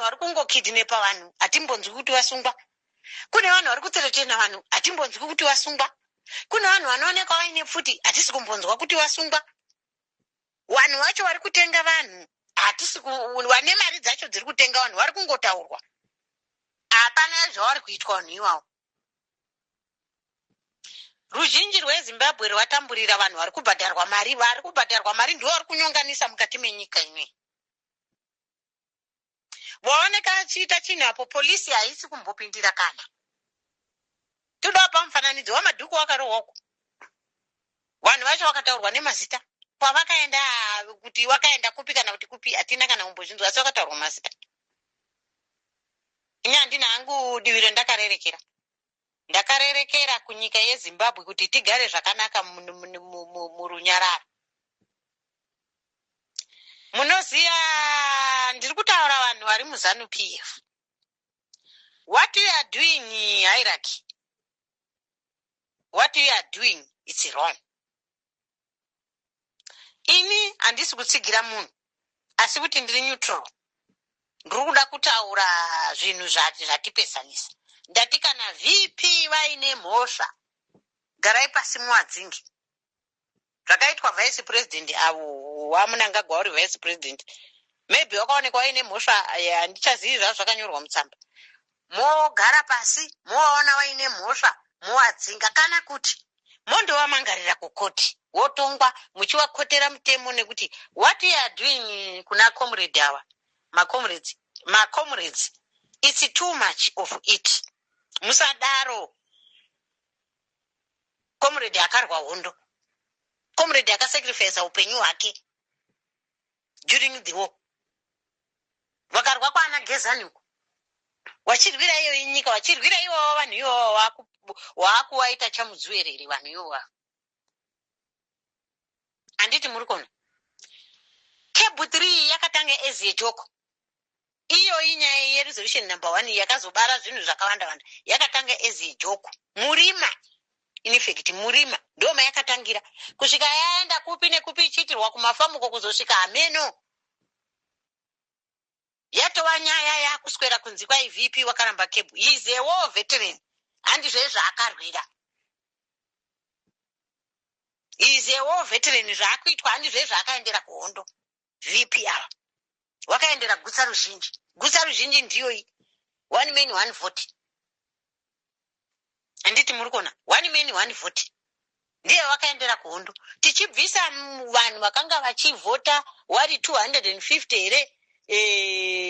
vari kungokidnepa vanhu, hatimbonzwi kuti vasungwa. Kune vanhu vari kuthreatena vanhu, hatimbonzwi kuti vasungwa. Kune vanhu vanoonekwa vaine pfuti, hatisi kumbonzwa kuti vasungwa. Vanhu vacho vari kutenga vanhu, hatisi vane mari dzacho dziri kutenga vanhu vari kungotaurwa, hapana zvavari kuitwa vanhu ivavo. Ruzhinji rweZimbabwe rwatamburira vanhu vari kubhadharwa mari. Vari kubhadharwa mari ndivo vari kunyonganisa mukati menyika inoi. Waoneka achiita chinhu apo, polisi haisi kumbopindira. Kana toda pamufananidzo waMadhuku, wakarohwako, vanhu vacho vakataurwa nemazita kwavakaenda, kuti wakaenda kupi kana kuti kupi, hatina kana kumbozvinzwa, asi vakataurwa mazita. Ini handina hangu divi rendakarerekera. Ndakarerekera kunyika yeZimbabwe kuti tigare zvakanaka murunyararo. Munoziva, ndiri kutaura vanhu vari muZANU PF. What you are doing, hierarchy, what you are doing, it's wrong. Ini handisi kutsigira munhu, asi kuti ndiri neutral. Ndiri kuda kutaura zvinhu zvatipesanisa. Ndati kana VP vaine mhosva, garai pasi muwadzinge. Zvakaitwa vice president avo, waMnangagwa uri vice president, maybe wakaonekwa vaine mhosva, handichazivi zvazvo zvakanyorwa mutsamba. Mogara pasi, movaona vaine mhosva, mowadzinga, kana kuti mondovamangarira kukoti, wotongwa muchivakotera mutemo, nekuti what you are doing kuna comrade ava, macomrades, macomrades, it's too much of it. Musadaro. Comrade akarwa hondo, comrade akasacrifica upenyu hwake during the war. Vakarwa kwana Gezani uko, wachirwira iyo inyika, wachirwira iwawa vanhu iwawa, waakuwaita chamudzuwerere vanhu iwawa. Handiti muri kuona CAB 3 yakatanga as a joke? Iyo inyaya yeresolution number 1 yakazobara zvinhu zvakawanda wanda. Yakatanga as a joke murima. In fact, murima ndo mayakatangira, kusvika yaenda kupi nekupi, ichiitirwa kumafamuko, kuzosvika hameno yatova nyaya yakuswera kunzi kwaiVP wakaramba CAB. Is a war veteran, handizvo zvaakarwira? Is a war veteran. Zvaakuitwa handizvo zvaakaendera kuhondo? VP ava wakaendera gutsa ruzhinji. Gutsa ruzhinji ndiyoi one man one vote. Handiti muri kuona one man one vote ndiye wakaendera kuhondo? Tichibvisa vanhu vakanga vachivhota wari 250 here?